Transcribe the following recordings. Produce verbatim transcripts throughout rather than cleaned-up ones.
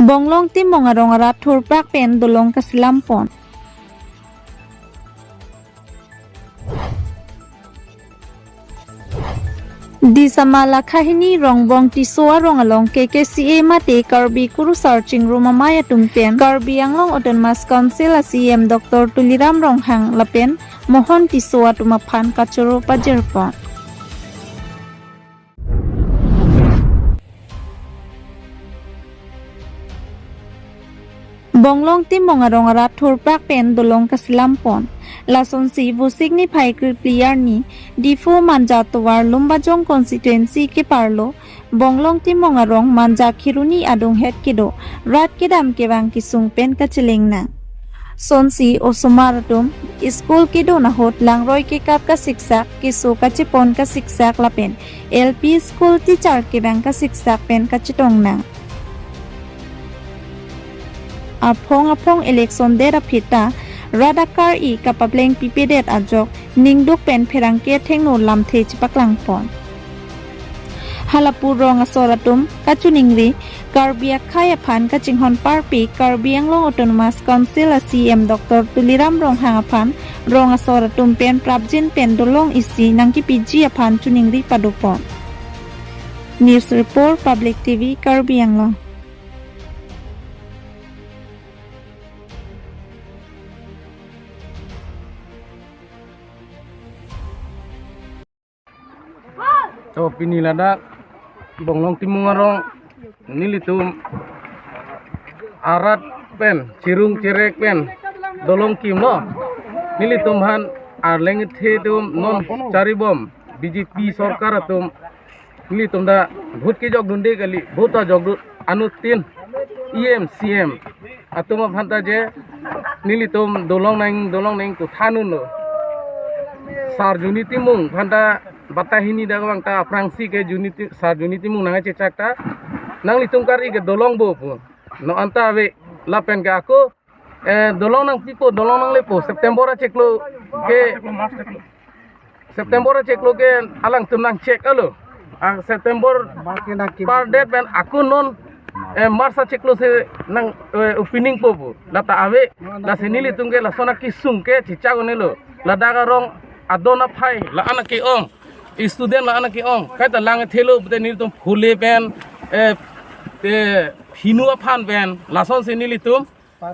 Bonglong Timung arong arat thurprak pen dolong kasilam pon. Disama Lakhahini Rongbong Tisso arong along K K C A mate Karbi Kurusar Chingrum Amei atum pen Karbi Anglong Autonomous Council a C E M Doctor Tuliram Ronghang lapen Mohon Tisso atum aphan kachoro pajirpon. Bonglong Timung arong arat thurprak pen dolong kasilam pon. Lasonsi Vosik niphai krephli arni Diphu Manja tovar Lumbajong constituency keparlo Bonglong Timung arong Manja Kheroni adunghet kedo rat kedam kevang kesung pen kachelang nang. Sonsi osomar atum school kedun ahut langroi kekap kasiksak, keso kachepon kasiksak lapen L P school teacher kevang kasiksak pen kachetong nang. Aphong aphong election det aphi ta rat akar-i kapapleng pipedet ajok ningduk pen pherangke athengno lamthe chepaklang pon. Halapu rong asor atum kachiningri, Karbi akhei aphan kachinghon parpi Karbi Anglong Autonomous Council a C E M Doctor Tuliram Ronghang aphan rong asor atum pen prapjin pen dolong isi nangkepiji aphan chiningri padopon. News Report, Public T V, Karbi Anglong. To pini ladak Bonglong Timung arong nelitum arat pen, chirung chirek pen dolong kimlo. Nelitum aphan arleng the atum non charibom B J P sorkar atum nelitum ta vote kejok dunde kali, vote ta jokdun anuttin E M C M atum aphan ta je nelitum dolong nang dolong nang kuthanunlo. Sar Juni Timung aphan ta batai hini dak vang ta aphrangsi ke Juni Ti-, Sar Juni Timung nangchechak ta nanglitum kar-i ke dolong bo pu. Non anta ave lapen ke ako, eh, dolong nangpipo, dolong nanglepo, September achiklo ke, September achiklo ke alangtum nangchek alo. Ah, September March ke nangkim. Par date pen ako non, eh, March achiklo si nang, eh, opening po pu. Lata ave, lasi nelitum ke lason akesung ke chechak un-elo. Ladak arong adon aphai la-an ake-ong, student la-an ake-ong, kaita lang thelo pute nelitum phule pen, eh, eh, phinu aphan pen, lasonsi nelitum,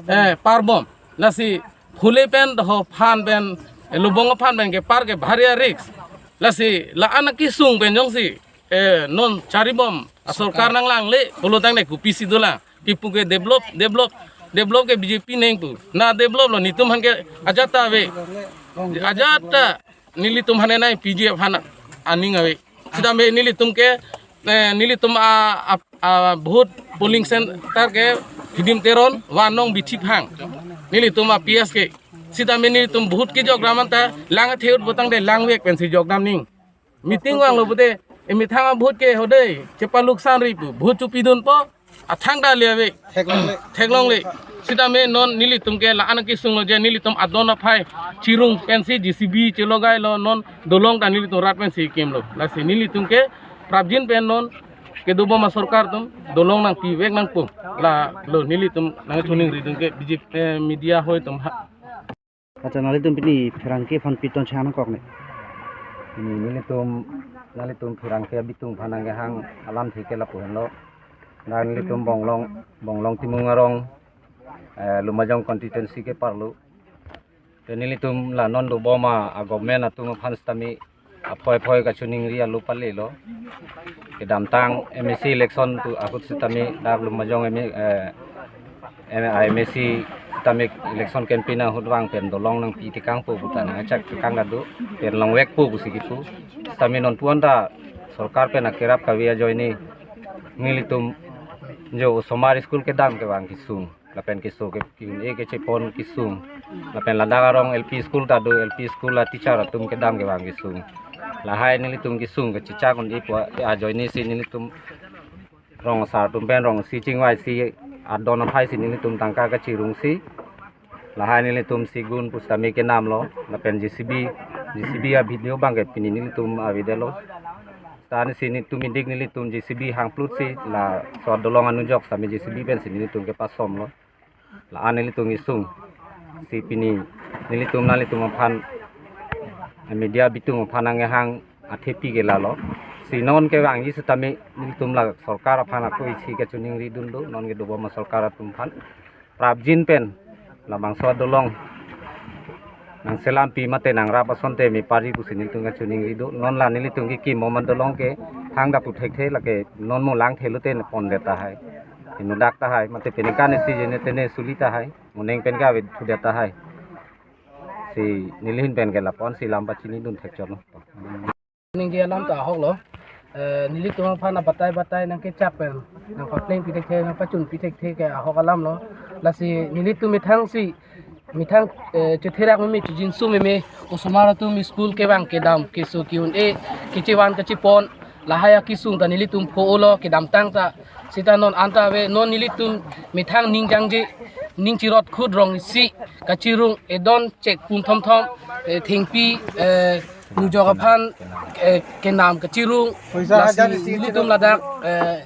eh, parbom. Lasi phule pen doho aphan pen, eh, lubong aphan pen kepar ke bhari a-risk. Lasi la-an akesung pen jongsi, eh, non charibom asorkar nanglangle, pulo tangte kopisi dolang. Kipu ke develop, develop, develop ke B J P neng pu. Na develop lo, netum aphan ke ajat ta ave. Ajat ta nelitum aphan nangpiji aphan aning ave. Sitame nelitum ke, eh, nelitum a, a, a, vote polling center ke Hidim Teron, Vanong Bithi Phang. Nelitum a P S ke. Sitame nelitum vote kejok dam anta lang the ahut pu tangte langvek pensi jok dam ning. Meeting vanglo pute, emethang a-vote ke hode, chepaluksan ri pu, vote chopidunpo, athang ta le ave. Theklongle. Theklongle. Sitame non nelitum ke la-an akesung lo je nelitum adon aphai chirung pensi J C B chelogailo, non dolong ta nelitum rat pensi kimlo. Lasi nelitum ke prapjin pen non kedobom asorkar atum dolong nangpivek nangpo. Lalo nelitum nangchiningri dun ke B J P, eh, media hoi atum ha. Accha, nanglitum pini pherangke aphan pi ton chehang nangkok ne? Pini nelitum, nanglitum pherangke abitung aphan nangkehang alamthe ke lapu henlo. Nanglitum Bonglong, Bonglong Timung arong, eh, Lumbajong constituency keparlo. Te nelitum la non dobom a, a-government atum aphan sitame aphoi phoi kachiningri alo palelo. Kedamtang M A C election tu ahut sitame dak Lumbajong M A, eh, M-, M A C sitame election campaign ahut vang pen dolong nangpi tekangpo pu ta nangchak tekang kado, pen longvekpo pusi kipu. Sitame non puan ta sorkar pen akerap kave ajoine nelitum jo osomar school kedam kevang kesung. Lapen keso ke ki-un-e kechepon kesung. Lapen ladak arong L P school ta do, L P school a-teacher atum kedam kevang kesung. Lahai nelitum kesung kechechak un-e pu ajoine si nelitum rong asar atum pen rong isi chingvaisi adon aphai si nelitum tangka kachirungsi. Lahai nelitum sigun pusitame kenamlo. Lapen J C B, J C B a-video abang ke pini nelitum avedetlo. Seta ansi nelitum indik nelitum J C B hangplutsi laso adolong anujok sami J C B pensi nelitum kepasomlo. La-an nelitum isung si pini nelitum nanglitum aphan, eh, media bitung aphan nanghang athepi ke lalo. Si non kevangji setame nelitum la sorkar aphan ako isi kachiningri dun do, non ke dobom asorkar atum aphan. Prapjin pen labangso adolong nangselampi mate nangrap asonte mepari pusi nelitum kachiningri do. Non la nelitum kekim bom adolong ke hang dap pu thekthe, lake non mo langthe lote pon det tahai. Inodak tahai, mate pini kan isi jene tene suli tahai, mo neng pen kave thu det tahai. Si neli ahin pen ke lapu-ansi lam pachini dun thekchotlo. Ningje alam ta ahoklo. Eh, nelitum aphan abatai batai nangkechak pen, nangpaplengpi thekthe, nangpachunpi thekthe ke ahok alamlo. Lasi nelitum methang si, methang, eh, chetherak meme, chejinso meme, osomar atum school kevang kedam, keso ke-un-e, kechevan kachepon, lahai akesung ta nelitum pho-olo, kedamtang ta. Seta non anta ave, non nelitum methang ning jangje, ning chirot khut rong isi kachirung, edon chek pun thomthom, eh, thengpi, eh, nujok aphan, eh, kenam kachirung. Poisa lasi hajar isi nelitum chirot ladak, eh,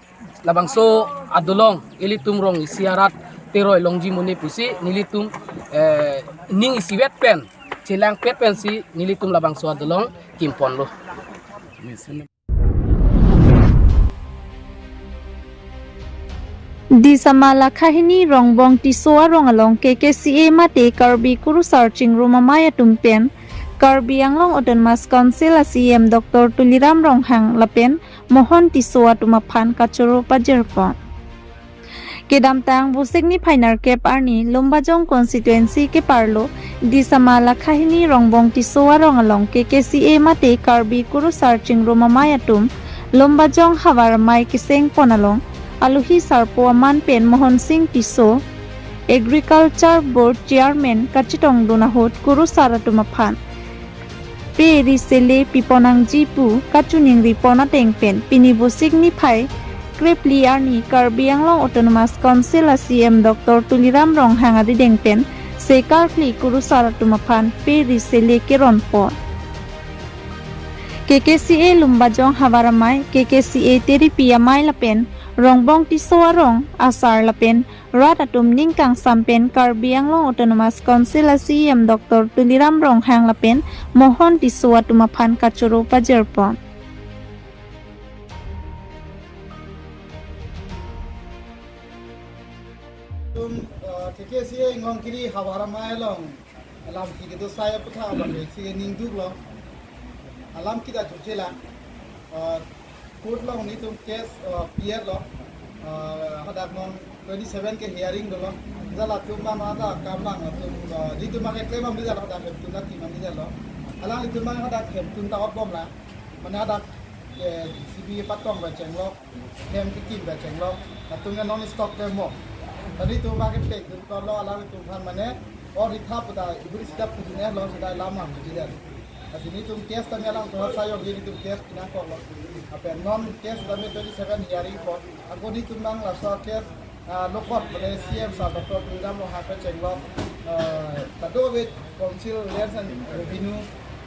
labangso adolong ilitum rong isi arat teroi longji mone pusi nelitum, eh, ning isivet pen, chelangpet pensi nelitum labangso adolong kimponlo. Disama Lakhahini Rongbong Tisso arong along K K C A mate Karbi Kurusar Chingrum Amei atum pen Karbi Anglong Autonomous Council a C E M Doctor Tuliram Ronghang lapen Mohon Tisso atum aphan kachoro pajirpon. Kedamtang Vosik niphai nerkep arni Lumbajong constituency keparlo Disama Lakhahini Rongbong Tisso arong along K K C A mate Karbi Kurusar Chingrum Amei atum Lumbajong Havar Amei kesengpon along alohi sarpo aman pen Mohon Sing Tisso, Agriculture Board Chairman kachetongdun ahut kurusar atum aphan pe ri sele piponangji pu kachiningri pon ateng pen pini Vosik niphai krepli arni Karbi Anglong Autonomous Council a C E M Doctor Tuliram Ronghang arideng pen sekarkli kurusar atum aphan pe ri sele keronpon. K K C A Lumbajong Havar Amei, K K C A Teripi Amei lapen Rongbong Tisso arong asar lapen rat atum ning kangsam pen Karbi Anglong Autonomous Council a C E M Doctor Tuliram Ronghang lapen Mohon Tisso atum aphan kachoro pajirpon. Atum, eh, K K C A Inglongkiri Havar Amei along alam ki kedo saya putha abang si ningduklo. Alam kita jujela. Eh, court along nelitum case, eh, pietlo. Eh, hadak non twenty seven ke hearing dolo. Jala atum mana ada kamlang atum, eh, nelitum makai claim am jala hadak hem tun lagi mandi jalo. Alang nelitum mana hadak hem tun ta otbom la. Mana hadak, eh, J C B patong ba chenglok. Hem kekim ba chenglok. Atum non stop ke mo. Tadi atum makai pek dun lo alang atum aphan mane. Or ri thap ta iburi sida pudun eh lo sida lamang di dia. Lasi nelitum case tame alangtum asai yong nelitum case pinangkoklo. Lapen non case tame twenty seven hearing court. Ako nelitum nang laso case, ah, lokot mane C E M sir Doctor Tuliram Ronghang pachenglok, ah, kadokave Council Lands and Revenue,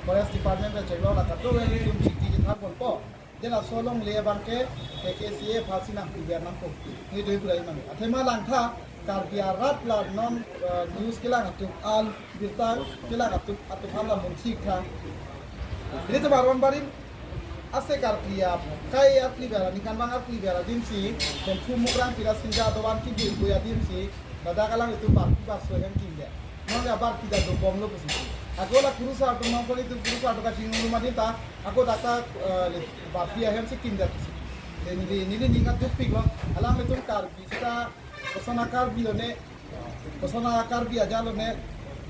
Forest Department pachenglok la kadokave nelitum siki kithap ponpo. Jela solong le abang ke K K C A aphansi nangpiver nangpo. Neli doi pura imang. Athema langtha Karbi arat la non, eh, news kelang atum an birta kelang atum atum an la mungsi tha. Nelitum aron barim ase Karbi akai arkli bera ningkan bang arkli bera adimsi, Hemphu Mukrang Pira Singja dovan kibui bui adimsi, ladak alangtum barpi barso hem kimdet. Non ya barpi ta dobomlo pusi. Ako la kurusar atum nongkoli tu kurusar atum kachingrum adim ta, ako dak ta, eh, barpi ahemsi kimdet pusi. Neli, neli ning aduk piklo, alanglitum Karbi seta kosona Karbi lone, kosona Karbi aja lone,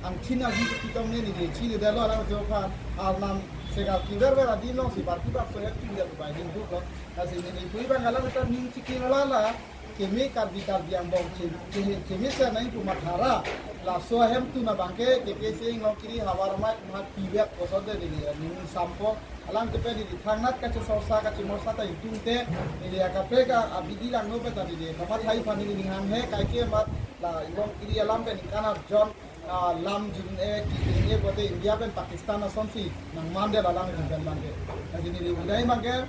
angthin aji pitong ne neli chinidetlo alanglitum aphan, arnam segal kiver ver adim alongsi barpi barso hem kimdet bai ningduklo. Lasi neli pui bang alanglitum ning chikilo la la, keme Karbi Karbi angbong che, che, keme se nai pu mathara. Laso ahemtun abang ke K K C A Inglongkiri Havar Amei mat pivet kosonde neli ning sampo. Alang kepe neli thangnat kachesorsa kachemorsa ta itum te neli akaprek abidi langno pe ta neli kamathai aphan neli ning hanghe kaike mat la Inglongkiri alam pen ningkan arjon, ah, lam jun-e ki-e pote India pen Pakistan asonsi nangmandet alanglitum pen abang ke. Lasi neli budai abang ke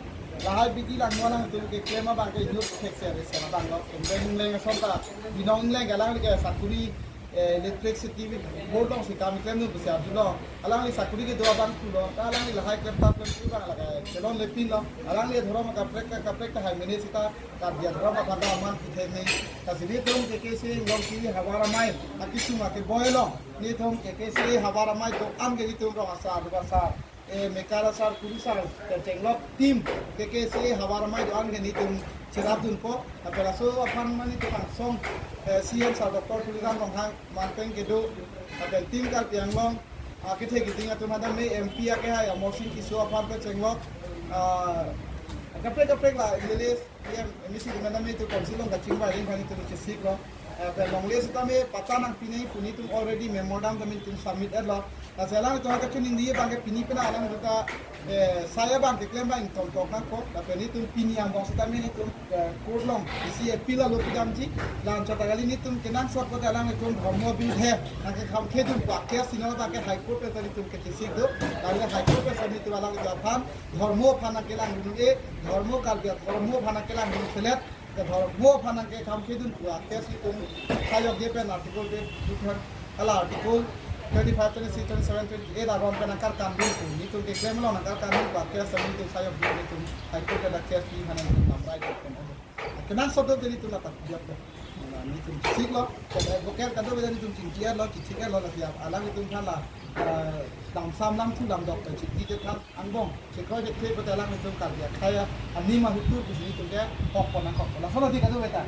Lahai abidi langno alangtum keklem abang ke inut thekser esen abang lo. Kembeng ingleng ason ta, binong ingleng alangli ke sakuri, eh, electricity board alongsi kam klemdun pusi arjulong. Alangli sakuri kedo abang pulo. Ta alangli lahai klem ta klem pu abang lake chelonlepinlo. Alangli dhorom kaprek kaprek tahai mene sita Karbi adhorom aphan ta aman pithe me. Lasi nelitum K K C A Inglongkiri havar amei akisung akeboi along, nelitum K K C A havar amei do-an ke nelitum rong asar, do asar, eh, mekar asar, kurusar, kechenglok team K K C A havar amei do-an ke nelitum cherapdunpo. Lapen laso aphan mane nelitum angsong, eh, C M sir Doctor Tuliram Ronghang manpeng kedo, lapen team Karbi Anglong, ah, kethe keding atum hadak me M P akehai Amarsing Tisso aphan pen chenglok, ah, kaprek kaprek la M L A, M A C atum hadak me nelitum council along kachingvai ring aphan nelitum chesiklo. Eh, pen longle sitame patta nangpi nangji pu nelitum already memorandum tame nelitum submit etlo. Lasi alangtum kachiningri abang ke pini pena alangtum ta, eh, sai abang keklem abang ingtonkok nangkok. Lapen nelitum pini angbong sitame nelitum, eh, court along isi appeal alo pidamji. La-anchot ta kali, nelitum kenangsot kote alangtum dhormo birudhe nangkekhamkhedun pu a-case si non abang ke High Court pen nelitum kechesik do. Lalu High Court pen nelitum alangtum aphan dhormo aphan nangkelangdun-e, dhormo Karbi adhorom aphan nangkelangdun selet, ke dhormo aphan nangkekhamkhedun pu a-case nelitum sayokje pen article twenty, hala article twenty-five, twenty-six, twenty-seven, twenty-eight aron pen nangkarkandun pu, nelitum keklem along nangkarkandun pu a-case nelitum sayokje pen nelitum High Court pen a-case pi aphan nelitum lamrai pen. Kenangsot do nelitum latak biak pen. Nelitum chesiklo, ke advocate kadokave nelitum chingki etlo, chingki etlo, lasi alangtum aphan la, eh, lamsam lamthu lamdok pen chingki chethan angbong chekroi chekthe pute alangtum Karbi akhei anim ahutur pusi nelitum ke hok pon nangkok. Laso lo di kadokave ta.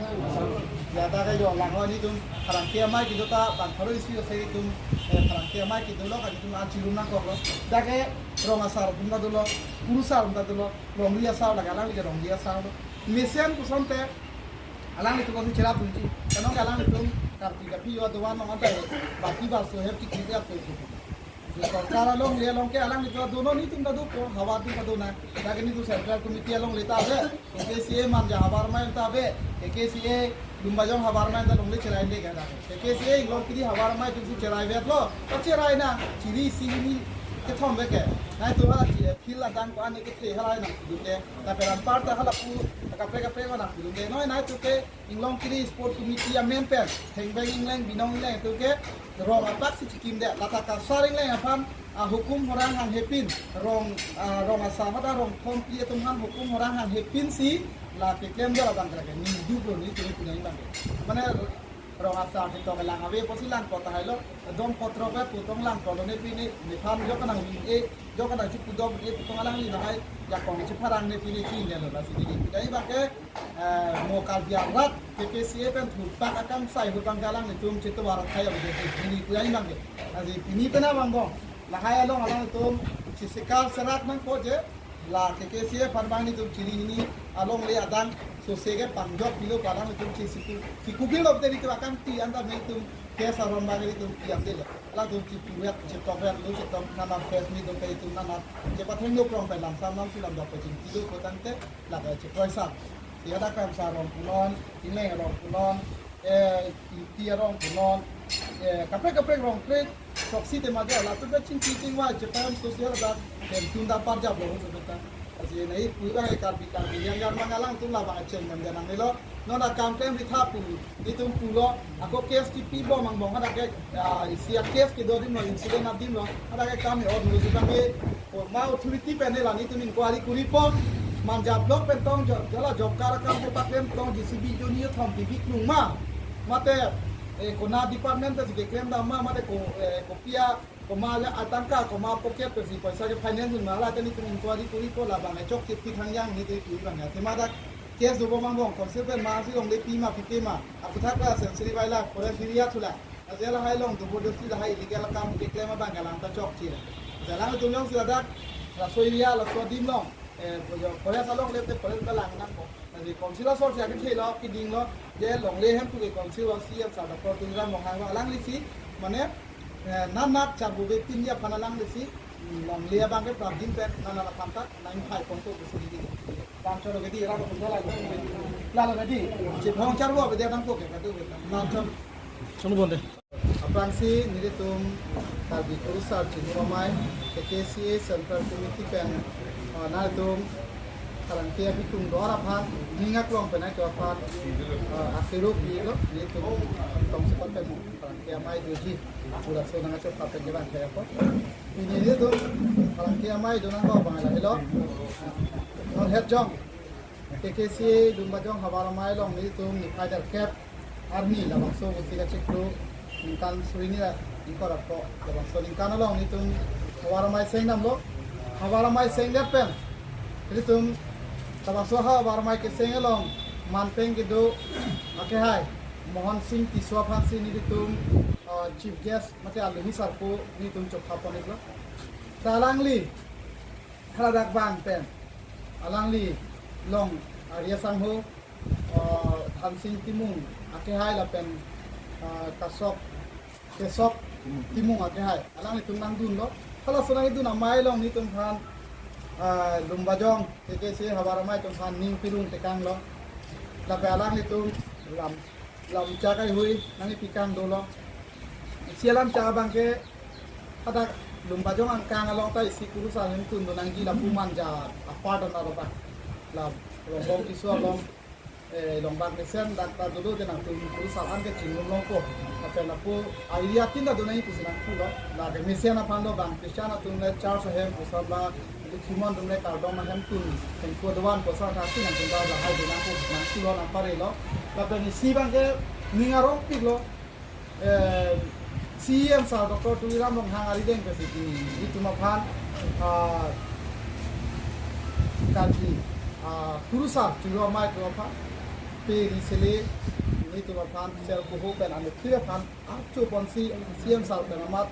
Ya ta ke jo lang lo nelitum pherangke amei kedo ta bang pharo isi ase nelitum, eh, pherangke amei kedolo, nelitum an chilum nangkoklo. Dak ke rong asar atum ta dolo, kurusar atum ta dolo, longri asar, lake alangli ke longri asar lo. Mesen koson te alanglitum koson cherapdunji. Kanong alanglitum Karbi kaphi yo doan nong anta baki bal so her kiki dia pe. Sorkar alongle along ke alanglitum dono, nelitum ta dopo, havar atum ta donang. Dak ke nelitum Central Committee alongle ta ave, K K C A Manja havar amei ta ave, K K C A Lumbajong havar amei ta longle cherai le ke dak. K K C A Inglongkiri havar amei atum si cherai vetlo, ta cherai nang, chiri isi hini kethom ave ke. Nai tu ha chi appeal adang ko-an ke the halai nangpidun ke. Lapen anparta halapu kaprek kaprek ko nangpidun ke. Noi nai tu ke Inglongkiri Sport Committee amen pen Thengbeng ingleng, binong ingleng tu ke rong apak si chikim de, lata kasar ingleng aphan, ah, hukum horang hanghepin, rong, ah, rong asar hadak rong thom pi atum aphan hukum horang hanghepin si la keklem de la bang kra ke, ni du pro ni tuni punai bang ke. Mane rong asar ketok lang ave pusi lang kota hailo, dong potro ke putong lang kolo ne pini, nephan jo kanang e, jo kanang chipudom e, putong alangli nahai, jakong chipharang ne pini ching ne lo, lasi di punai bang ke, eh, mo Karbi arat, K K C A pen thurpak akangsai hur bang ke alanglitum chetovar athai abang ke, pini punai bang ke. Lasi pini pena bang bong, lahai along alangtum chesikar serak nangpo je, la K K C A aphan bang nelitum chiri hini alongle adang sose ke pangjok pilo pu alangtum chisiku, kikupilo te nelitum akangti anta nelitum case aron bang nelitum kiam delo. Alangtum chipuret, chitokret, lo chitok nana press meet do pe itum nana chepathenglo krong pe lamsam lamthu lamdok pe chingki do kotangte lake chekroi sa. Isi hadak Kramsa arong punon, Ingleng arong punon, eh, Ingti arong punon, eh, kaprek kaprek rong krek, proxy tema dia, latum ke chingki chingvai, chepam social dak, dem tun da parjap lo, so beta. Lasi nai pui bang Karbi Karbi yang yang mang alangtum labang acheng mang dia nangnelo. Non akam klem ritha pu, nelitum pulo, ako case kipi bom angbong hadak ke, ah, isi a-case kedo adim lo, incident adim lo, hadak ke kam e-or lo, si bang e, formal authority pen la nelitum inquiry kuri pon, Manja block pen tong jo, jala job card akam kepaklem tong J C B joni yo thom T V klung ma, mate, eh, kona department ta si keklem dam ma, mate ko, eh, kopi a, koma la atangka, koma pocket pen si poisa ke finance ma, la ta nelitum inquiry kuri pon, labang e chokche pi thang yang nelitum pi bang ya. Athema dak case do bom angbong, council pen ma si longlepi ma, pite ma, aphuthak la sensory bylaw, forest area thula. Ajela hai along, do bodosti lahai illegal akam keklem abang ke alang ta chokche. Jalang atum along si ladak, laso area, laso adim along, eh, forest along le te forest balang nangpo. Lasi council asor si akethelo, kedinglo, je longle hem tu ke council along si, Doctor Tuliram Ronghang alangli si, mane, eh, nanak charbu bepin ya aphan alangli si, mm, longle abang ke prabin pen, nana la pantak, nang phai ponto ke sini di. Bang cholo ke di, rang pun jalan. Lalo ke di, chip hong charbu bede nangpo ke, kadu ke, bang cholo. Sunu bonde. Aphrangsi nelitum Karbi Kurusar Chingrum Amei, K K C A Central Committee pen, ah, nelitum Pherangke abitung do-an aphan, ning aklong pen ajo aphan, eh, asiro pilo, nelitum tongsekot pen pherangke amei doji, pura so nangkachok papen ke bang kaya ko. Pini nelitum pherangke amei do nangkok abang lahelo. Non het jong, K K C A Lumbajong Havar Amei along nelitum niphai kep arni labangso pusi kachiklo ningkan suri hini ra ingkoi ra pho labangso ningkan along nelitum Havar Amei seng damlo. Havar Amei seng det pen nelitum labangso Havar Amei keseng along manpeng kedo akehai Mohan Singh Tisso aphansi nelitum, uh, chief guest mate alohi sarpo nelitum chokha pon-iklo. Ta alangli haladak bang pen alangli along Arya Sangho, uh, Thansing Timung akehai lapen, uh, Kasok, Kesok Timung akehai alanglitum nangdunlo. Halaso nangdun amei along nelitum aphan, uh, Lumbajong K K C A Havar Amei atum aphan ning pirung tekanglo. Lapen alanglitum lam, lamchak kaihui nangpi kang dolo. Isi alamchak abang ke hadak Lumbajong angkang along ta isi kurusar ahemtun do nangji lapu Manja apar dan arobak. La Rongbong Tisso along, eh, Longbang mesen dak ta dolo de nangtum kurusar an ke chinglong longpo. Lapen lapu area tin ta do nangji pusi nangpulo. Lake mesen aphan do bang Christian atum le church ahem pusar la Lukhiman atum le kardom ahemtun hengko dovan pusar ta si nangtum ta lahai do nangpo nangpulo nangparelo. Lapen isi abang ke ning arongpiklo. Eh, C E M sir Doctor Tuliram Ronghang arideng pensi pini nelitum aphan, ah, Karbi, ah, kurusar churo amei atum aphan pe ri sele nelitum aphan sel kuhu pen anu thir aphan archo ponsi C E M sir pen amat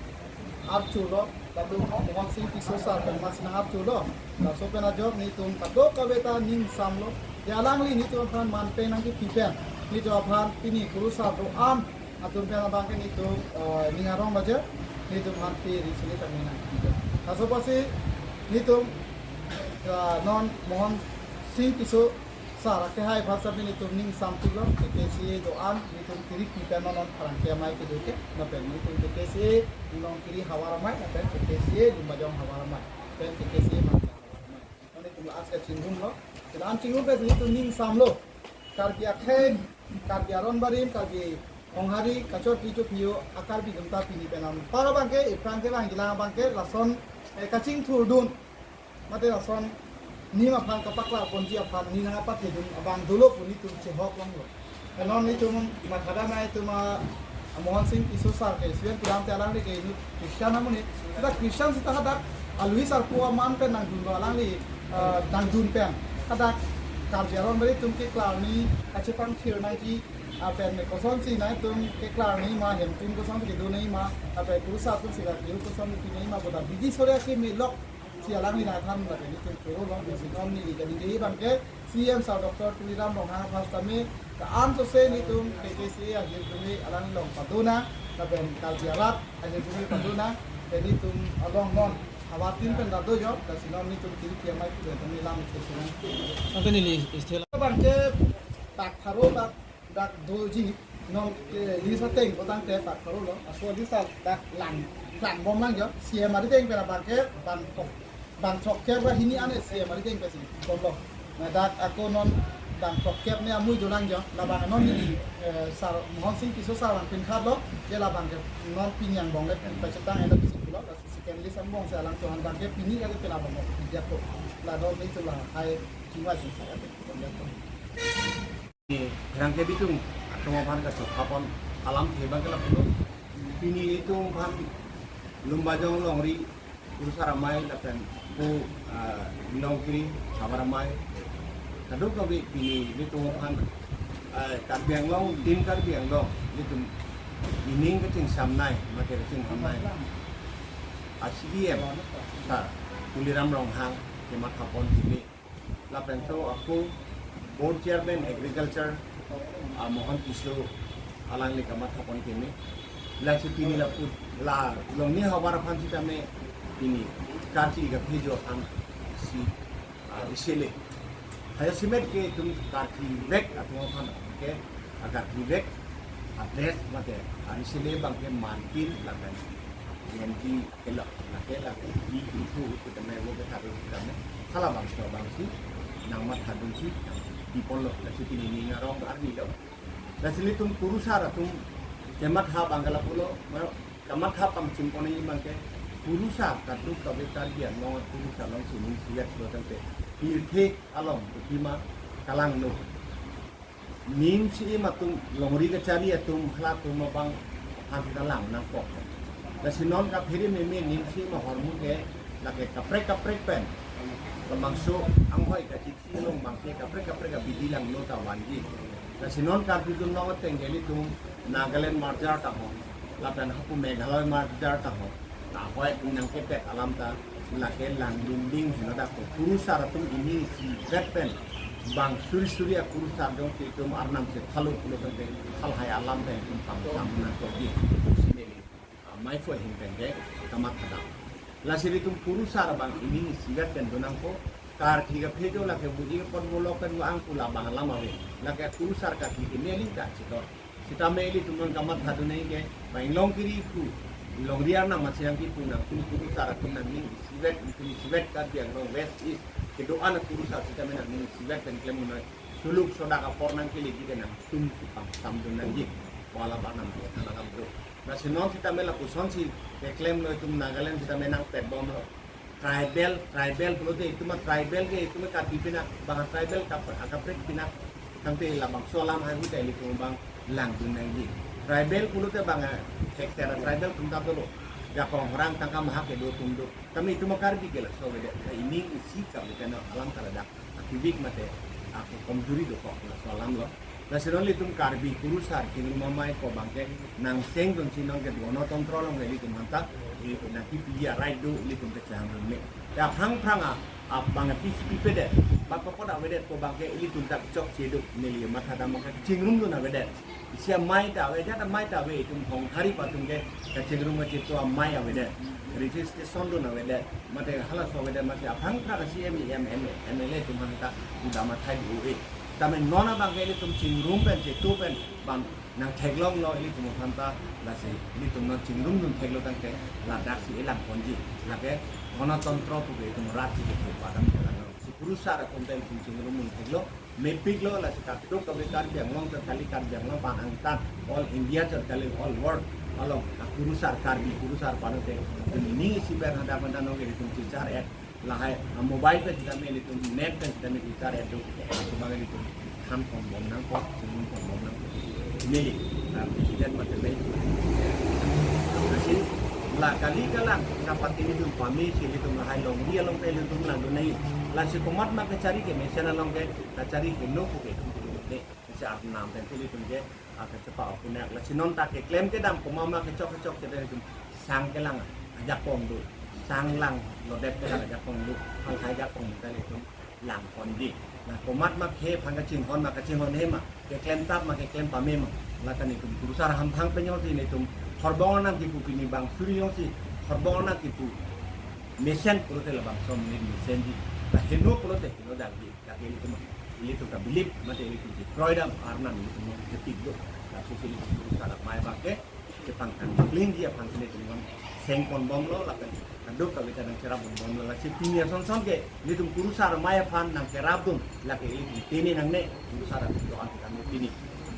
archolo, lapen Mohan Singh Tisso sir pen amatsi nang archolo. Laso pen ajok nelitum kadokave ta ning samlo. Ya alangli nelitum aphan manpeng nangkepi pen nelitum aphan pini kurusar do-an atum pen abang ke nelitum, eh, ning arong baje nelitum aphan pe ri sele tame nangkepi pen. Laso apotsi nelitum, eh, non Mohan Singh Tisso sir akehai aphan sar nelitum ning samtiklo, K K C A do-an nelitum kiri pi pen non pherangke amei kedo ke, lapen nelitum K K C A Nongkiri Havar Amei, lapen K K C A Lumbajong Havar Amei, pen K K C A Manja Havar Amei. Non nelitum la-an kachinghumlo. La-an chinghum pen nelitum ning samlo. Karbi akhei, Karbi aron barim, Karbi honghari, kachot picho piyo, a-Karbi atum ta pini pen anpar abang ke, ephrang ke bang jilang abang ke, lason, eh, kachingthurdun. Mate lason ning aphan kapaklar ponji aphan ning nangpatedun abang dolo pu nelitum chehok longlo. Non nelitum mathadam nangji atum a, a Mohan Singh Tisso sir ke, siven pudam te alangli ke inut Christian amonit. Seta Christian seta hadak alohi sarpo aman pen nangdunlo alangli, eh, nangdun pen. Hadak Karbi aron barim atum keklar ni kachepangthir nangji, lapen kosonsi nangtum keklar nangji ma, hemtun kosonsi kedo nangji ma, lapen kurusar atum sila kiu kosonsi pi nangji ma, boda bidi sore ake melok si alangli nangthan lapen nelitum chorolo, nelitum neli kani dei abang ke C E M sir Doctor Tuliram Ronghang aphan sitame, ta an to se nelitum K K C A ahirjume alangli along padonang, lapen Karbi arat ahirjume padonang, lapen nelitum along non havar tin pen ta do jo, lasi non nelitum kiri pi amei pen tame lam ke sunang. Ante neli isthela. Abang ke tak tharo tak dak doji non ke list ateng potang te tak tharo lo. Ako list dak lang, lang bom lang jo. C M arideng pen abang ke bang thok, bang throkkep ra hini ane C M arideng pensi bomlo. Na dak ako non bang throkkep ne amui dolang jo. Labang non hini, eh, sir Mohan Singh Tisso sir abang pen khat lo. Je labang ke non pini angbong le pen pachetang ena bisi pulo. Second list angbong si alangtum aphan abang ke pini lagi pen abang dia ko. La non nelitum lahai chingwa chingsa ya ko. Pherangke abitung atum aphan kachokha pon alamthe abang ke lapulo. Pini itum aphan Lumbajong Longri Kurusar Amei lapen pu, ah, Nongkiri Havar Amei. Kadokave pini itum aphan, ah, Karbi Anglong, Team Karbi Anglong, itum ining kachingsamnei, mate kachinghamnei a C E M sir Tuliram Ronghang kematha pon kimi. Lapen so ako board chairman agriculture, ah, Mohan Tisso alangli kamatha pon kimi. Lasi pini lapu la Longri havar aphan sitame pini karchi kaphi jo aphan si, ah, isele. Haya simet ke itum karchi vek atum aphan ke, ah, karchi vek address mate, ah, isele abang ke manpin lapen N G Hello, lake lake di itu itu tame wo ke taro tame. Hala bangso bangsi nangmatha dunsi piponlo, lasi pini ning arong arni lo. Lasi ilitum kurusar atum kematha abang ke lapulo, ma-, kamatha pangchim pon abang ke kurusar kaduk kave Karbi Anglong kurusar alongsi ning isivet lo tangte pirthe along pima kalangno. Ning isi-im atum longri kachari atum halatum abang aphan kalang nangkok. Lasi non kaphere meme ning isi-im ahormu ke lake kaprek kaprek pen labangso anghoi kachisi along abang ke kaprek kaprek abidi langno ta vanji. Lasi non Karbi Anglong ateng ke ilitum Nagaland merger ta ho, lapen hapu Meghalaya merger ta ho, ta hoi nangkepet alam ta lake langdun ding heno dak ko. Kurusar atum ining isivet pen bang suri suri akurusar jongsi itum arnam si thalo pulo tangte halahai alam pen itum pangcham nangkokji. Sineli amei pho ahin pen ke kamatha dam. Lasi ilitum kurusar abang ining isivet pen do nangkok. Karthi kaphe jo lake buji pot bolok pen vang pu labang alam ave. Lake kurusar karthi ke neli ta chito. Sitame ilitum nangkamatha dun nangji ke, ba inglong kiri pu, inglong riar nang masirang kipu nang, pu kurusar atum nangning isivet, pu isivet Karbi Anglong West East kedo-an akurusar sitame nangning isivet pen klem noi. Suluk sodak apor nangkeleji ke nangtum kipangcham dun nangji. Wala banam dia thanagam do. Lasi non sitame lapusonsi keklem noi, itum Nagaland sitame nangpet bomlo. Tribal, tribal pulote itum a tribal ke itum a Karbi pinak, bang a tribal kap-, a kaprek pinak, tangte labangso alam haihui ta ilitum abang langdun nangji. Tribal pulote bang a hektar a tribal atum ta dolo. Jakong orang tangka mahak kedo atum do. Tame itum a Karbi ke laso avedet. Ining isi kami kena alam kaladak. Akivik mate, ako komjuri dokok laso alam lo. Lasi non ilitum Karbi kurusar chingrum amei ko abang ke nangseng dunsi non ke Ganatantro along ilitum aphanta, ilitum nangkipi a right do ilitum kechang dun me. Ya aphrang aphrang a, abang a peace pipedet, bak kapot avedet ko abang ke ilitum ta chokche do, neli matha dam ke chingrum dun avedet. Isi amei ta ave, jat amei ta ave, itum Honghari atum ke kachingrum kachito amei avedet. Registration dun avedet. Mate halaso avedet, mate aphrang aphrang C M, M L A, M L A atum aphanta uda mathai do e. Tame non abang ke ilitum chingrum pen, chito pen, bang nangtheklonglo ilitum aphanta, lasi ilitum nangchingrum duntheklo tangte, ladaksi elang ponji, lake Ganatantro pu ke itum rat si ke padam jalan lo. Si kurusar atum pen itum chingrum duntheklo, mepiklo, lasi kaduk kave Karbi Anglong ter kali, Karbi Anglong aphan angtan, all India ter kali, all world along, a kurusar Karbi, kurusar pano te, itum ining isivet hadak manda nong ilitum chichar et, lahai, a mobile pen sitame ilitum, net pen sitame chichar et do, sumang ilitum than ponbom nangkok, chingrum ponbom nangkok. Neli, a president mate neli. Lasi la kali kalang kapatiri dun pame si ilitum lahai longri along te ilitum langdun nangji. Lasi komat ma kachari ke mesen along ke, kachari ke no pu ke itum dun ne. Lasi arnam pen ilitum ke, a kachepa apunak. Lasi non ta keklem kedam komat ma kechok kechok ke ilitum sang kelang ajakong do. Sang langlodet kelang ajakong do. Halahai ajakong ta ilitum lang ponji. La komat ma khei aphan kachinghon ma kachinghon he ma, keklem tap ma keklem pame ma, la ta netum kurusar hamphang pen jongsi netum horbong nangkipu, pini bang suri jongsi horbong nangkipu mesen pulote labangso amonit mesenji. La heno pulote heno dakji. Lake ilitum, ilitum ta believe mate ilitum ta kroidam arnam ilitum nangkepik do. Lasi ilitum kurusar amei abang ke kepangthang klingji aphan si netum nang seng ponbomlo, lapen kaduk kave ta nangcherap ponbomlo. Lasi pini ason son ke netum kurusar amei aphan nangcherap dun, lake ilitum tene nangne, kurusar atum do-an kami pini.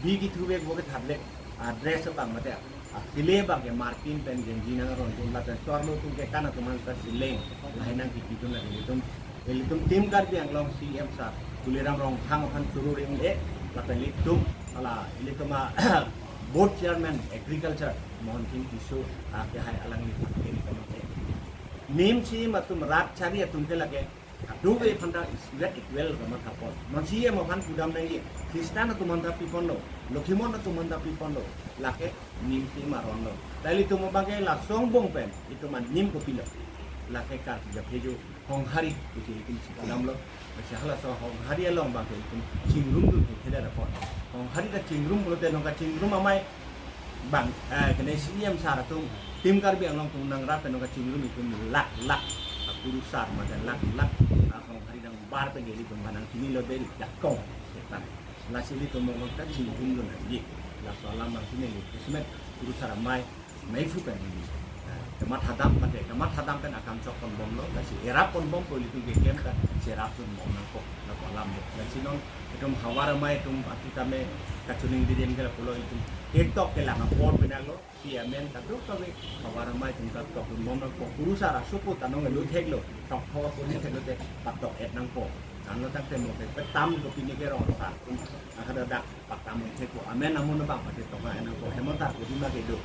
Bi kithu vek, bo kethat vek, a dress abang mate, a sile abang ke marpin pen genji nang aron dun, lapen so-arlo atum ke kan atum aphanta sileng, lahai nangkipi dun lake ilitum. Ilitum Team Karbi Anglong C M sir Tuliram Ronghang aphan churu ring e, lapen ilitum, hala, ilitum a board chairman agriculture Mohan Singh Tisso, a kehai alangli phan keri kono e. Ning isi-im atum rat chari atum ke lake, kaduk aphanta isivet equal kamatha pon. Non C M aphan pudam nangji, Christian atum aphanta piponlo, Lokhimon atum aphanta piponlo, lake ning isi-im aron lo. Ta ilitum abang ke laso angbong pen itum anim kopilo? Lake karthi kaphe jo Honghari pusi itum si padamlo. Lasi halaso Honghari along abang ke itum chingrum dun thekthe apot. Honghari ta chingrum pulote nangkachingrum amei abang, eh, kene C M sir atum, Team Karbi Anglong atum nangrap pen nangkachingrum itum lak lak akurusar mate lak lak a Honghari nangbar pen ilitum abang nangchinilo dei jakong setan. Lasi ilitum abang ta chingrum dun nangji. Laso alam abang si neli pusmet kurusar amei, mei phu pen neli, eh, Mathadam mate, mathadam pen akam chok ponbomlo, lasi erap ponbom pu ilitum keklem ta, cherap ponbom nangkok, lapu alam do. Lasi non itum havar amei atum aphi tame kachiningri dun ke lapulo, itum TikTok kelang apor pinanglo, pi amen kadokave havar amei atum ta tok ponbom nangkok, kurusar asopo ta nong elu theklo, tok tho apo ni theklo te patok et nangkok. Anlo tangte mo ke petam lo pini ke rong sa. Akada dak patam thekpo, amen amun abang pati tok nangkok, Hemanta Kochima kedo.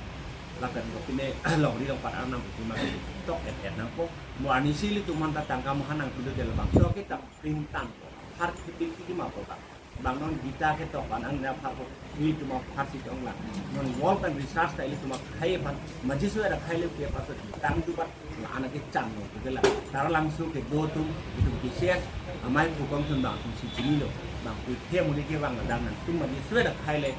Lapen ko pine longri longpat arnam Kochima kedo. Tok et et nangkok. Mo arnisi ilitum anta tangka mahan nangpido de labangso ke ta pringtan ko. Har kiti kiti ma ko ta. Bang non Gita ketok an ang na phar ko ilitum aphar si tong lang. Non work and research ta ilitum akhai aphan, maji so era khai le ke aphan so tang dupat la anak ke chang no ke la. Taralangso kedo atum, itum KCS amei pukong atum bang atum si chinilo. Bang pu the muni ke bang dang nangtum maji so era khai le,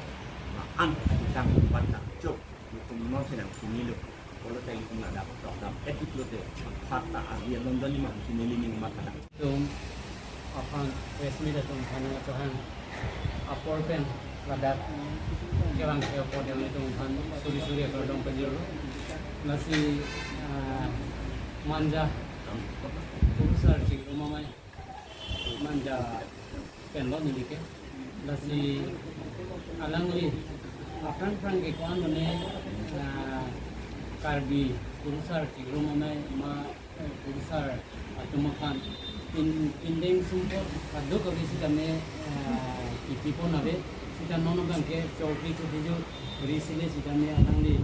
la an ke tang dupat tang chok. Itum non si nang chinilo. Kolo tali tum ladak tok dam et dik lote, phat ta ardi alon jani ma si neli ning mat kadang. Itum aphan press meet atum aphan nangkachehang apor pen ladak kevang ke apor yang itum aphan suri suri akardom pajirlo. Lasi, ah, Manja kurusar chingrum amei, Manja penlo neli ke. Lasi alangli aphrang phrang ke ko-an mane, ah, Karbi kurusar chingrum amei ma, eh, kurusar atum aphan pin-, pindeng sumpot kadokave sitame, ah, kipi pon ave. Sita non abang ke chorpi chorpi jo risile sitame alangli,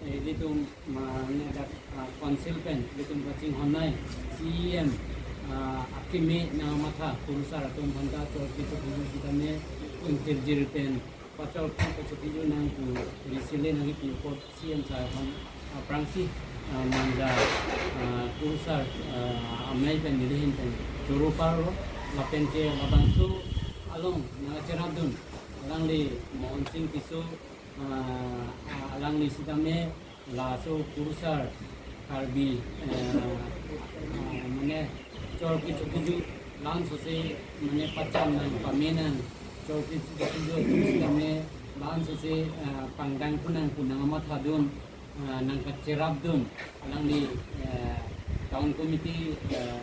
eh, ilitum ma ne dak, ah, council pen ilitum kachinghon nai, CEM, ah, akimi nangmatha kurusar atum aphan ta chorpi chorpi jo sitame ingtirjir pen pachorpi pachorpi jo nang pu risile nangkipi apot CEM sir aphan, ah, aphrangsi, ah, Manja, ah, kurusar, ah, amei pen neli ahin pen choro parlo. Lapen ke labangso along nangcherap dun alangli Mohan Singh Tisso, ah, ah, alangli sitame laso kurusar Karbi, eh, ah, mane chorpi chorpi jo la-an sose mane pachan nang pame nang, chorpi chorpi jo sitame la-an sose, ah, pangdang thu nang pu nangmatha dun, ah, nangkacherap dun alangli, eh, town committee, eh,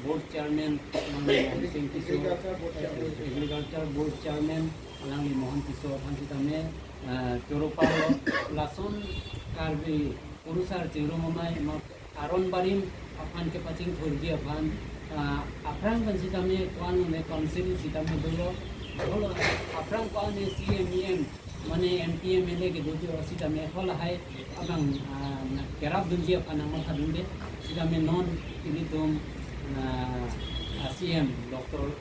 board chairman alangli Mohan Singh Tisso, agriculture board chairman, eh, agriculture board chairman alangli Mohan Tisso aphan sitame, ah, choro parlo. Lason Karbi kurusar chingrum amei ma aron barim aphan kepachingthurji aphan, ah, aphrang pen sitame ko-an mane council sitame dolo. Dolo aphrang ko-an ne CEM, EM mane MP, MLA kedo jo sitame halahai abang, ah, nangcherap dunji aphan nangmatha dunde. Sitame non ilitum, ah, CEM Doctor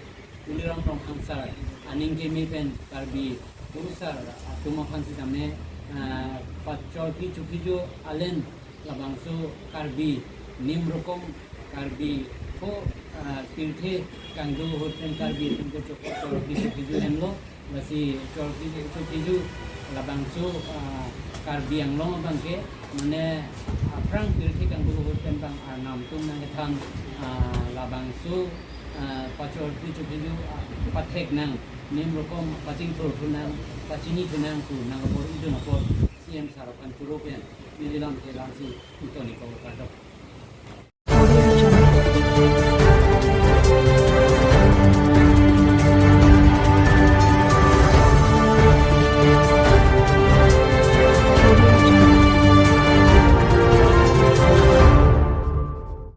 Tuliram Ronghang sir aning keme pen Karbi kurusar atum aphan sitame, ah, pachorpi chorpi jo alen labangso Karbi nim rokom Karbi ko, ah, pirthe kangdung ahut pen Karbi atum ko chorpi chorpi jo henlo. Lasi chorpi chorpi jo labangso, ah, Karbi Anglong abang ke mane aphrang pirthe kangdung ahut pen bang arnam atum nangkethan, ah, labangso, ah, pachorpi chorpi jo, ah, pathek nang, nim rokom pachingthur thu nang, pachini thu nang pu nangkabor-i dun apot CEM sir aphan choro pen neli lam ke la-ansi ingtoniko, kardom.